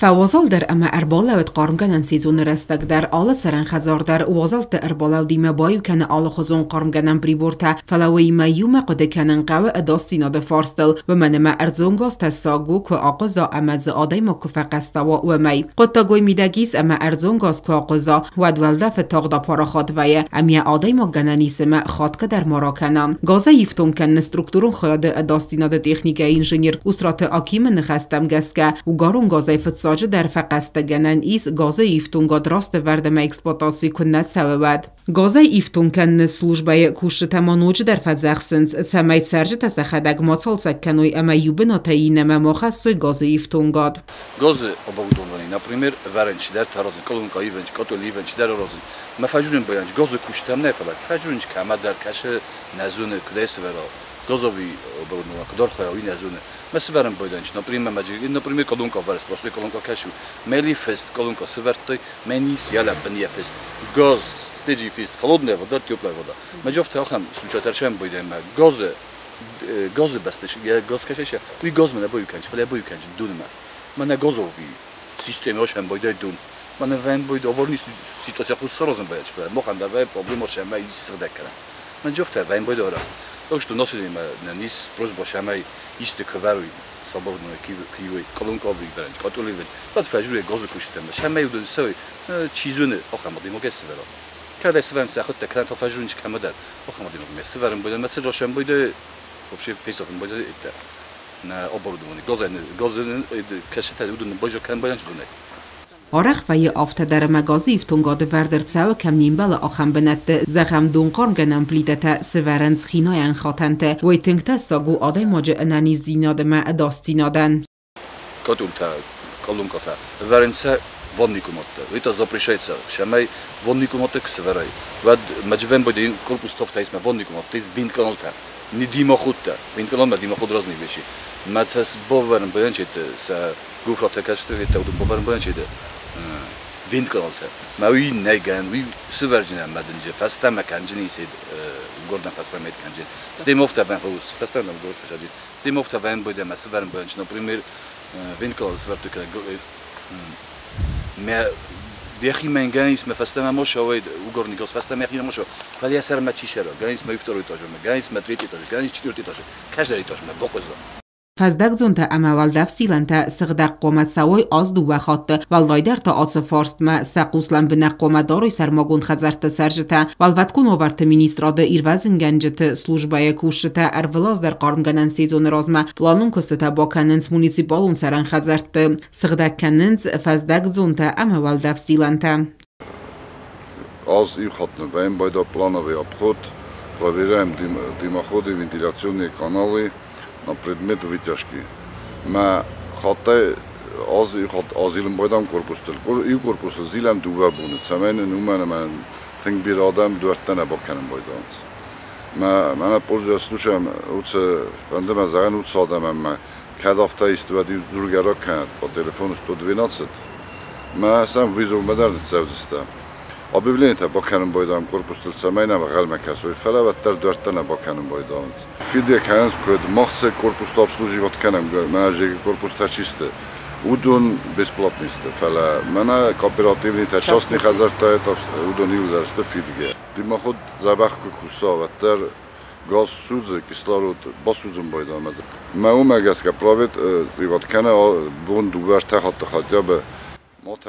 Фӕуазалдӕр ӕмӕ ӕрбалӕууыд хъармгӕнӕн сезоны рӕстӕг дӕр. Алы цӕрӕн хӕдзар дӕр уазӕлтты ӕрбалӕудимӕ баиу кӕны алыхуызон хъармгӕнӕн прибортӕ, фӕлӕ уыимӕ иумӕ хъуыды кӕнын хъӕуы ӕдасдзинады фарстыл, уымӕн ӕмӕ ӕрдзон газ тӕссаг у, куы ахъуыза ӕмӕ дзы адӕймаг куы фӕхъӕстӕ уа, уымӕй. Хъуыддаг уый мидӕг ис, ӕмӕ ӕрдзон газ куы ахъуыза, уӕд уӕлдӕфы тагъд апарахат вӕййы, ӕмӕ йӕ адӕймаг гӕнӕн ис ӕмӕ хатгӕ дӕр ма ракӕна. Газӕй ифтонг кӕныны структурон хайады ӕдасдзинады техникӕйы инженер Къусраты Акимы ныхӕстӕм гӕсгӕ, угарон газӕй фыццаджыдӕр фӕхъӕстӕгӕнӕн ис газы ифтонгад растӕвӕрд ӕмӕ эксплуатаци куы нӕ цӕуы, уӕд. Газӕй ифтонг кӕныны службӕйы кусджытӕ ма ноджыдӕр фӕдзӕхсынц, цӕмӕй цӕрджытӕ сӕхӕдӕг ма цалцӕг кӕной ӕмӕ иу бынатӕй иннӕмӕ ма хӕссой газы ифтонгад. Газы оборудование, например, вӕрӕн чидӕртӕ аразын, колонка ивӕн, котел ивӕн, чидӕр аразын. Мӕ фӕзурын баян, газы кустӕм нӕ, фӕлӕ фӕзурын кӕмӕдӕр кӕсы, нӕ зоны, куыд сывӕра. Газовый оборудование, куыд архайа, уый нӕ зоны. Мӕ сывӕрын байдайын, например, например, колонка вӕрыс, просто колонка кӕсы. Мели фест колонка сывӕрдтой, мӕ низ йӕ лӕппын йӕ фест. Газ, стеджи фест, холодная вода, теплая вода. Мӕ джофты ахӕм случайтӕ рсӕм байдайын, мӕ газы газы бӕсты газ кӕсӕ, уый газмӕ нӕ баиу кӕныс, фӕлӕ баиу кӕныс дунмӕ. Мӕнӕ газовый система сӕм байдай дун. Мӕнӕ вӕн бойд аварийный ситуация хъус саразын байач, фӕлӕ махӕн дӕр вӕй проблема сӕмӕ ссыгъдӕг кӕнӕм. Мӕ джофтӕ вӕн бойд ара. Так что нас нис просьба сӕмӕй исты куы свободно кивой, колонка виберен, котел ивен. Бад фӕжуре газы куыстӕм. Сӕмӕй удын сой, чи зоны, ахӕм адӕймаг сывӕра. Кӕд сывӕрын сӕхуыдтӕ, кӕд та фӕжурынч кӕмӕдӕр. Ахӕм адӕймаг ме сывӕрын бойд, мӕ цыррашӕн бойд, вообще фесафын бойд это на оборудование. Газы газы кӕсытӕ удын бойжа кӕн баянч дунай. Арӕх вӕййы афтӕ дӕр, ӕмӕ газы ифтонгады вӕрд ӕрцӕуы, кӕм не мбӕлы, ахӕм бынӕтты. Зӕгъӕм, донхъармгӕнӕн плитӕтӕ сывӕрынц хинайӕн хатӕнты. Уый тынг тӕссаг у адӕймаджы ӕнӕниздзинад ӕмӕ ӕдасдзинадӕн. Котелтӕ, колонкатӕ ӕвӕрынц сӕ ванный комнатты. Это запрещается. Сӕмӕй ванный комнатты куы сӕвӕрай, уӕд мӕджывӕн бойдӕ корпус тафта ис мӕ ванный комнатты ис вентканалта. Не дымоходтӕ. Вентканал мӕ дымоход разные вещи. Мӕ цӕс бавӕрын баянчеты сӕ гофратӕ кӕсты это бавӕрын баянчеты вентканалта. Мӕ уый нӕ гӕн, уый сывӕрджынӕ мӕ дынджы фӕстӕмӕ кӕнджын исед гордӕн фӕстӕмӕ кӕнджын. Стемофта вӕн хус, фӕстӕмӕ гор фӕсаджын. Стемофта вӕн бойдӕ мӕ сывӕрын баянч, например, вентканал сывӕрдтой кӕнӕ мӕ йӕхимӕ гӕнис мӕ фӕстӕмӕ ма угорный газ фӕстӕмӕ йӕхимӕ ма фӕлӕ йӕ сӕрмӕ чи сӕра, гӕнис мӕ второй этажмӕ, гӕнис мӕ третий этаж, гӕнис четвертый этаж, каждый этажмӕ бахъуыза. Фӕздӕгдзонтӕ ӕмӕ уӕлдӕфзилӕнтӕ сыгъдӕг хъуамӕ цӕуой аз дыууӕ хатты, уӕлдайдӕр та ацы фарстмӕ сӕ хъус лӕмбынӕг хъуамӕ дарой сӕрмагонд хӕдзӕртты цӕрджытӕ. Уӕлвӕткон уавӕрты министрады ирвӕзынгӕнджыты службӕйы кусджытӕ ӕрвылаз дӕр хъармгӕнӕн сезоны размӕ планон куыстытӕ бакӕнынц муниципалон цӕрӕн хӕдзӕртты, сыгъдӕг кӕнынц фӕздӕгдзонтӕ ӕмӕ уӕлдӕфзилӕнтӕ. Аз иу хатт нывӕйын байда плановый обход, проверяем дымоходы, вентиляционные каналы на предмет вытяжки. Мӕ хаттӕй аз иу хатт азилын байдам корпустыл. Иу корпусы зилӕм 2 боны, цӕмӕй нын уымӕн ӕмӕ тынг бирӕ адӕм дуӕрттӕ нӕ бакӕнын байдаынц. Мӕ мӕнӕ пользуясь случаем, уыцы фӕнды мӕ зӕгъын уыцы адӕмӕн мӕ кӕд афтӕ исты, уӕд иу дзургӕ ракӕнӕд по телефону 112. Мӕ сӕм вызовмӕ дӕр ныццӕудзыстӕм. Объявлениетӕ бакӕнын байдайӕм корпустыл, цӕмӕй нӕм ӕнхъӕлмӕ кӕсой, фӕлӕ уӕддӕр дуӕрттӕ нӕ бакӕнын байдайынц. Фидгӕ кӕнынц куыд, мах цы корпусты обслуживать кӕнӕм, мӕнӕ ЖЭК-ы корпустӕ чи сты, уыдон бесплатный сты, фӕлӕ мӕнӕ кооперативныйтӕ, частный хӕдзӕрттӕ, уыдон иууылдӕр сты фидгӕ. Дымоход дзӕбӕх куы куса, уӕддӕр газ судзы, кислород басудзын байдамӕ. Мӕ уымӕ гӕсгӕ проветривать кӕнӕ бон 2-3 хатты хотя бы.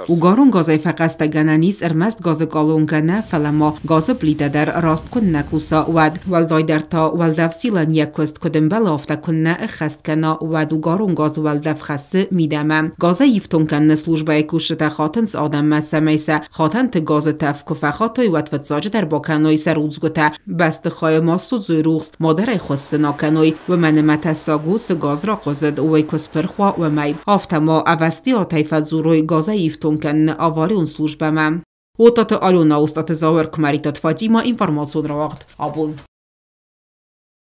Угарон газӕй фӕхъӕстӕгӕнӕн ис ӕрмӕст газы колонкӕ нӕ, фӕлӕ ма газы плитӕ дӕр раст куыннӕ куса, уӕд. Уӕлдайдӕр та уӕлдӕфзилӕн йӕ куыст куыд ӕмбӕлы, афтӕ куыннӕ ӕххӕст кӕна, уӕд угарон газ уӕлдӕф хӕссы мидӕмӕ. Газӕй ифтонг кӕныны службӕйы кусджытӕ хатынц адӕммӕ, цӕмӕй сӕ хатӕнты газы тӕф куы фӕхатой, уӕд фыццаджыдӕр бакӕной сӕ рудзгуытӕ, бӕстыхайы ма ссудзой рухс, мадӕр ӕй хуыссын акӕной, уымӕн ӕмӕ тӕссаг у, цы газ рахъуызыд, уый куы спырх уа, уымӕй. Афтӕ ма ӕвӕстиатӕй фӕдзурой газӕй ифтонг кӕныны аварион службӕмӕ. Отаты Алена, Остъаты Зауыр, Куымӕридтаты Фатимӕ, информацион рауагъд «Абон».